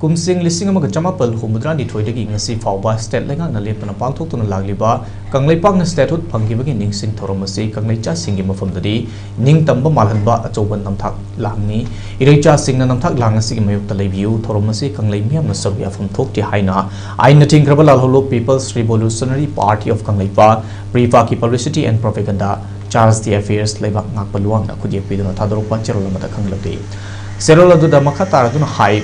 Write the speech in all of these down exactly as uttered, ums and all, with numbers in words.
ꯀꯨꯝꯁꯤꯡ ꯂꯤꯁꯤꯡ ꯑꯃꯒ ꯆꯃꯥꯄꯜ ꯍꯨꯝꯐꯨꯇꯔꯥꯅꯤꯊꯣꯏꯗꯒꯤ ꯉꯁꯤ ꯐꯥꯎꯕ state ꯂꯩꯉꯥꯛꯅ ꯂꯦꯞꯇꯅ ꯄꯥꯡꯊꯣꯛꯇꯨꯅ ꯂꯥꯛꯂꯤꯕ ꯀꯪꯂꯩꯄꯥꯛꯅ statehood ꯐꯪꯈꯤꯕꯒꯤ ꯅꯤꯡꯁꯤꯡ ꯊꯧꯔꯝ ꯑꯁꯤ ꯀꯪꯂꯩꯆꯥꯁꯤꯡꯒꯤ ꯃꯐꯝꯗꯗꯤ ꯅꯤꯡꯇꯝꯕ ꯃꯥꯜꯍꯟꯕ ꯑꯆꯧꯕ ꯅꯝꯊꯥꯛ ꯂꯥꯡꯅꯤ꯫ ꯏꯔꯩꯆꯥꯁꯤꯡꯅ ꯅꯝꯊꯥꯛ ꯂꯥꯡ ꯑꯁꯤꯒꯤ ꯃꯥꯌꯣꯛꯇ ꯂꯩꯕꯤꯌꯨ, ꯊꯧꯔꯝ ꯑꯁꯤ ꯀꯪꯂꯩ ꯃꯤꯌꯥꯝꯅ ꯁꯔꯨꯛ ꯌꯥꯐꯝ ꯊꯣꯛꯇꯦ ꯍꯥꯏꯅ ꯑꯥꯏꯟꯅ ꯊꯤꯡꯈ꯭ꯔꯕ ꯂꯥꯜꯍꯧꯂꯨꯞ People's Revolutionary Party of Kangleipak, PREPAꯀꯤ Publicity and Propaganda Charge d'Affaires ꯂꯩꯕꯥꯛ ꯉꯥꯛꯄ ꯂꯨꯋꯥꯡꯅ ꯈꯨꯠꯌꯦꯛ ꯄꯤꯗꯨꯅ ꯊꯥꯗꯣꯔꯛꯄ ꯆꯦꯔꯣꯜ ꯑꯃꯗ ꯈꯪꯂꯛꯂꯤ꯫ ꯆꯦꯔꯣꯜ ꯑꯗꯨꯗ ꯃꯈꯥ ꯇꯥꯔꯗꯨꯅ ꯍꯥꯏ,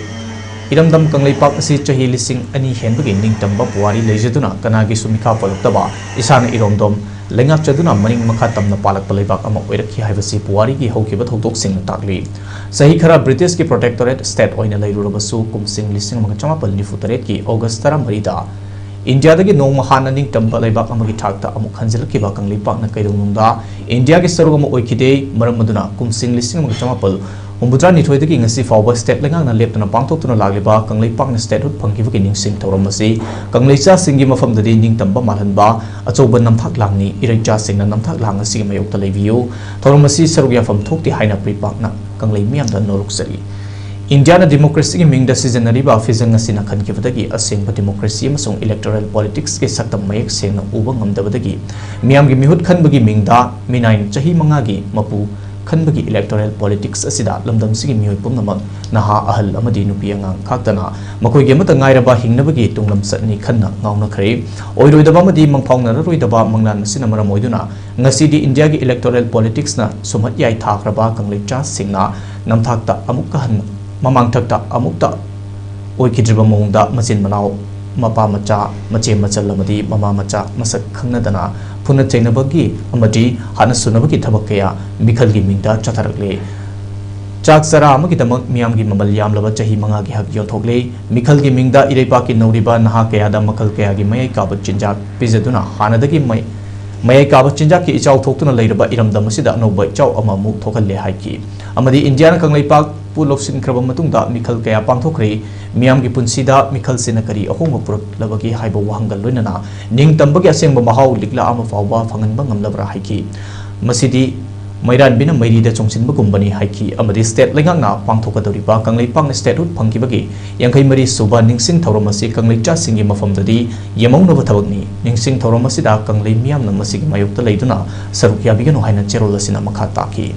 ꯏꯔꯝꯗꯝ ꯀꯪꯂꯩꯄꯥꯛ ꯑꯁꯤ ꯆꯍꯤ ꯂꯤꯁꯤꯡ ꯑꯅꯤ ꯍꯦꯟꯕꯒꯤ ꯅꯤꯡꯇꯝꯕ ꯄꯨꯋꯥꯔꯤ ꯂꯩꯖꯗꯨꯅ ꯀꯅꯥꯒꯤꯁꯨ ꯃꯤꯈꯥ ꯄꯣꯜꯂꯛꯇꯕ, ꯏꯁꯥꯅ ꯏꯔꯣꯝꯗꯣꯝ ꯂꯩꯉꯥꯛꯆꯗꯨꯅ ꯃꯅꯤꯡ ꯃꯈꯥ ꯇꯝꯅ ꯄꯥꯜꯂꯛꯄ ꯂꯩꯕꯥꯛ ꯑꯃ ꯑꯣꯏꯔꯛꯈꯤ ꯍꯥꯏꯕꯁꯤ ꯄꯨꯋꯥꯔꯤꯒꯤ ꯍꯧꯈꯤꯕ ꯊꯧꯗꯣꯛꯁꯤꯡꯅ ꯇꯥꯛꯂꯤ꯫ ꯆꯍꯤ ꯈꯔ Britishꯀꯤ protectorate state ꯑꯣꯏꯅ ꯂꯩꯔꯨꯔꯕꯁꯨ, ꯀꯨꯝꯁꯤꯡ ꯂꯤꯁꯤꯡ ꯑꯃꯒ ꯆꯃꯥꯄꯜ ꯅꯤꯐꯨ ꯇꯔꯦꯠꯀꯤ August ꯇꯔꯥꯃꯔꯤꯗ ꯏꯟꯗꯤꯌꯥꯗꯒꯤ ꯅꯣꯡꯃ ꯍꯥꯟꯅ ꯅꯤꯡꯇꯝꯕ ꯂꯩꯕꯥꯛ ꯑꯃꯒꯤ ꯊꯥꯛꯇ ꯑꯃꯨꯛ ꯍꯟꯖꯤꯜꯂꯛꯈꯤꯕ ꯀꯪꯂꯩꯄꯥꯛꯅ ꯀꯩꯗꯧꯅꯨꯡꯗ ꯏꯟꯗꯤꯌꯥꯒꯤ ꯁꯔꯨꯛ ꯑꯃ ꯑꯣꯏꯈꯤꯗꯦ꯫ ꯃꯔꯝ ꯑꯗꯨꯅ ꯀꯨꯝꯁꯤꯡ ꯂꯤꯁꯤꯡ ꯑꯃꯒ ꯆꯃꯥꯄꯜ ꯍꯨꯝꯐꯨꯇꯔꯥꯅꯤꯊꯣꯏꯗꯒꯤ ꯉꯁꯤ ꯐꯥꯎꯕ state ꯂꯩꯉꯥꯛꯅ ꯂꯦꯞꯇꯅ ꯄꯥꯡꯊꯣꯛꯇꯨꯅ ꯂꯥꯛꯂꯤꯕ ꯀꯪꯂꯩꯄꯥꯛꯅ statehood ꯐꯪꯈꯤꯕꯒꯤ ꯅꯤꯡꯁꯤꯡ ꯊꯧꯔꯝ ꯑꯁꯤ ꯀꯪꯂꯩꯆꯥꯁꯤꯡꯒꯤ ꯃꯐꯝꯗꯗꯤ ꯅꯤꯡꯇꯝꯕ ꯃꯥꯜꯍꯟꯕ ꯑꯆꯧꯕ ꯅꯝꯊꯥꯛ ꯂꯥꯡꯅꯤ꯫ ꯏꯔꯩꯆꯥꯁꯤꯡꯅ ꯅꯝꯊꯥꯛ ꯂꯥꯡ ꯑꯁꯤꯒꯤ ꯃꯥꯌꯣꯛꯇ ꯂꯩꯕꯤꯌꯨ꯫ ꯊꯧꯔꯝ ꯑꯁꯤ ꯁꯔꯨꯛ ꯌꯥꯐꯝ ꯊꯣꯛꯇꯦ ꯍꯥꯏꯅ PREPAꯀꯅ ꯀꯪꯂꯩ ꯃꯤꯌꯥꯝꯗ ꯅꯣꯂꯨꯛꯆꯔꯤ꯫ ꯏꯟꯗꯤꯌꯥꯅ democracyꯒꯤ ꯃꯤꯡꯗ ꯁꯤꯖꯤꯟꯅꯔꯤꯕ ꯐꯤꯖꯪ ꯑꯁꯤꯅ ꯈꯟꯈꯤꯕꯗꯒꯤ ꯑꯁꯦꯡꯕ democracy ꯑꯃꯁꯨꯡ electoral politicsꯀꯤ ꯁꯛꯇꯝ ꯃꯌꯦꯛ ꯁꯦꯡꯅ ꯎꯕ ꯉꯝꯗꯕꯗꯒꯤ ꯃꯤꯌꯥꯝꯒꯤ ꯃꯤꯍꯨꯠ ꯈꯟꯕꯒꯤ ꯃꯤꯡꯗ ꯃꯤꯅꯥꯏꯅ ꯆꯍꯤ ꯃꯉꯥꯒꯤ ꯃꯄꯨ ꯈꯟꯕꯒꯤ electoral politics ꯑꯁꯤꯗ ꯂꯝꯗꯝꯁꯤꯒꯤ ꯃꯤꯑꯣꯏ ꯄꯨꯝꯅꯃꯛ, ꯅꯍꯥ ꯑꯍꯜ ꯑꯃꯗꯤ ꯅꯨꯄꯤ ꯑꯉꯥꯡ ꯈꯥꯛꯇꯅ ꯃꯈꯣꯏꯒꯤ ꯑꯃꯠꯇ ꯉꯥꯏꯔꯕ ꯍꯤꯡꯅꯕꯒꯤ ꯇꯨꯡꯂꯝꯆꯠꯅꯤ ꯈꯟꯅ ꯉꯥꯎꯅꯈ꯭ꯔꯦ꯫ ꯑꯣꯏꯔꯣꯏꯗꯕ ꯑꯃꯗꯤ ꯃꯪꯐꯥꯎꯅꯔꯔꯣꯏꯗꯕ ꯃꯪꯂꯥꯟ ꯑꯁꯤꯅ ꯃꯔꯝ ꯑꯣꯏꯗꯨꯅ ꯉꯁꯤꯗꯤ ꯏꯟꯗꯤꯌꯥꯒꯤ electoral politicsꯅ ꯁꯨꯝꯍꯠ ꯌꯥꯏꯊꯥꯈ꯭ꯔꯕ ꯀꯪꯂꯩꯆꯥꯁꯤꯡꯅ ꯅꯝꯊꯥꯛꯇ ꯑꯃꯨꯛꯀ ꯍꯟꯅ, ꯃꯃꯥꯡꯊꯛꯇ ꯑꯃꯨꯛꯇ ꯑꯣꯏꯈꯤꯗ꯭ꯔꯤꯕ ꯃꯑꯣꯡꯗ ꯃꯆꯤꯟ ꯃꯅꯥꯎ, ꯃꯄꯥ ꯃꯆꯥ, ꯃꯆꯦ ꯃꯆꯜ ꯑꯃꯗꯤ ꯃꯃꯥ ꯃꯆꯥ ꯃꯁꯛ ꯈꯪꯅꯗꯅ ꯐꯨꯅ ꯆꯩꯅꯕꯒꯤ ꯑꯃꯗꯤ ꯍꯥꯠꯅ ꯁꯨꯅꯕꯒꯤ ꯊꯕꯛ ꯀꯌꯥ ꯃꯤꯈꯜꯒꯤ ꯃꯤꯡꯗ ꯆꯠꯊꯔꯛꯂꯦ꯫ ꯆꯥꯛ ꯆꯔꯥ ꯑꯃꯒꯤꯗꯃꯛ ꯃꯤꯌꯥꯝꯒꯤ ꯃꯃꯜ ꯌꯥꯝꯂꯕ ꯆꯍꯤ ꯃꯉꯥꯒꯤ ꯍꯛ ꯌꯣꯟꯊꯣꯛꯂꯦ꯫ ꯃꯤꯈꯜꯒꯤ ꯃꯤꯡꯗ ꯏꯔꯩꯄꯥꯛꯀꯤ ꯅꯧꯔꯤꯕ ꯅꯍꯥ ꯀꯌꯥꯗ ꯃꯈꯜ ꯀꯌꯥꯒꯤ ꯃꯌꯥꯏ ꯀꯥꯕ ꯆꯤꯟꯖꯥꯛ ꯄꯤꯖꯗꯨꯅ ꯍꯥꯟꯅꯗꯒꯤ ꯃꯩ-, ꯃꯌꯥꯏ ꯀꯥꯕ ꯆꯤꯟꯖꯥꯛꯀꯤ ꯏꯆꯥꯎ ꯊꯣꯛꯇꯨꯅ ꯂꯩꯔꯕ ꯏꯔꯝꯗꯝ ꯑꯁꯤꯗ ꯑꯅꯧꯕ ꯏꯆꯥꯎ ꯑꯃꯃꯨꯛ ꯊꯣꯛꯍꯜꯂꯦ ꯍꯥꯏꯈꯤ꯫ ꯑꯃꯗꯤ ꯏꯟꯗꯤꯌꯥꯅ ꯀꯪꯂꯩꯄꯥꯛꯄꯨ ꯂꯧꯁꯤꯟꯈ꯭ꯔꯕ ꯃꯇꯨꯡꯗ ꯃꯤꯈꯜ ꯀꯌꯥ ꯄꯥꯡꯊꯣꯛꯈ꯭ꯔꯦ꯫ ꯃꯤꯌꯥꯝꯒꯤ ꯄꯨꯟꯁꯤꯗ ꯃꯤꯈꯜꯁꯤꯅ ꯀꯔꯤ ꯑꯍꯣꯡꯕ ꯄꯨꯔꯛꯂꯕꯒꯦ ꯍꯥꯏꯕ ꯋꯥꯍꯪꯒ ꯂꯣꯏꯅꯅ ꯅꯤꯡꯇꯝꯕꯒꯤ ꯑꯁꯦꯡꯕ ꯃꯍꯥꯎ ꯂꯤꯛꯂꯥ ꯑꯃ ꯐꯥꯎꯕ ꯐꯪꯍꯟꯕ ꯉꯝꯂꯕ꯭ꯔꯥ ꯍꯥꯏꯈꯤ꯫ ꯃꯁꯤꯗꯤ ꯃꯩꯔꯥꯟꯕꯤꯅ ꯃꯩꯔꯤꯗ ꯆꯣꯡꯁꯤꯟꯕꯒꯨꯝꯕꯅꯤ ꯍꯥꯏꯈꯤ ꯑꯃꯗꯤ state ꯂꯩꯉꯥꯛꯅ ꯄꯥꯡꯊꯣꯛꯀꯗꯧꯔꯤꯕ ꯀꯪꯂꯩꯄꯥꯛꯅ statehood ꯐꯪꯈꯤꯕꯒꯤ ꯌꯥꯡꯈꯩ ꯃꯔꯤ ꯁꯨꯕ ꯅꯤꯡꯁꯤꯡ ꯊꯧꯔꯝ ꯑꯁꯤ ꯀꯪꯂꯩꯆꯥꯁꯤꯡꯒꯤ ꯃꯐꯝꯗꯗꯤ ꯌꯦꯡꯍꯧꯅꯕ ꯊꯕꯛꯅꯤ꯫ ꯅꯤꯡꯁꯤꯡ ꯊꯧꯔꯝ ꯑꯁꯤꯗ ꯀꯪꯂꯩ ꯃꯤꯌꯥꯝꯅ ꯃꯁꯤꯒꯤ ꯃꯥꯌꯣꯛꯇ ꯂꯩꯗꯨꯅ ꯁꯔꯨꯛ ꯌꯥꯕꯤꯒꯅꯨ ꯍꯥꯏꯅ ꯆꯦꯔꯣꯜ ꯑꯁꯤꯅ ꯃꯈꯥ ꯇꯥꯈꯤ꯫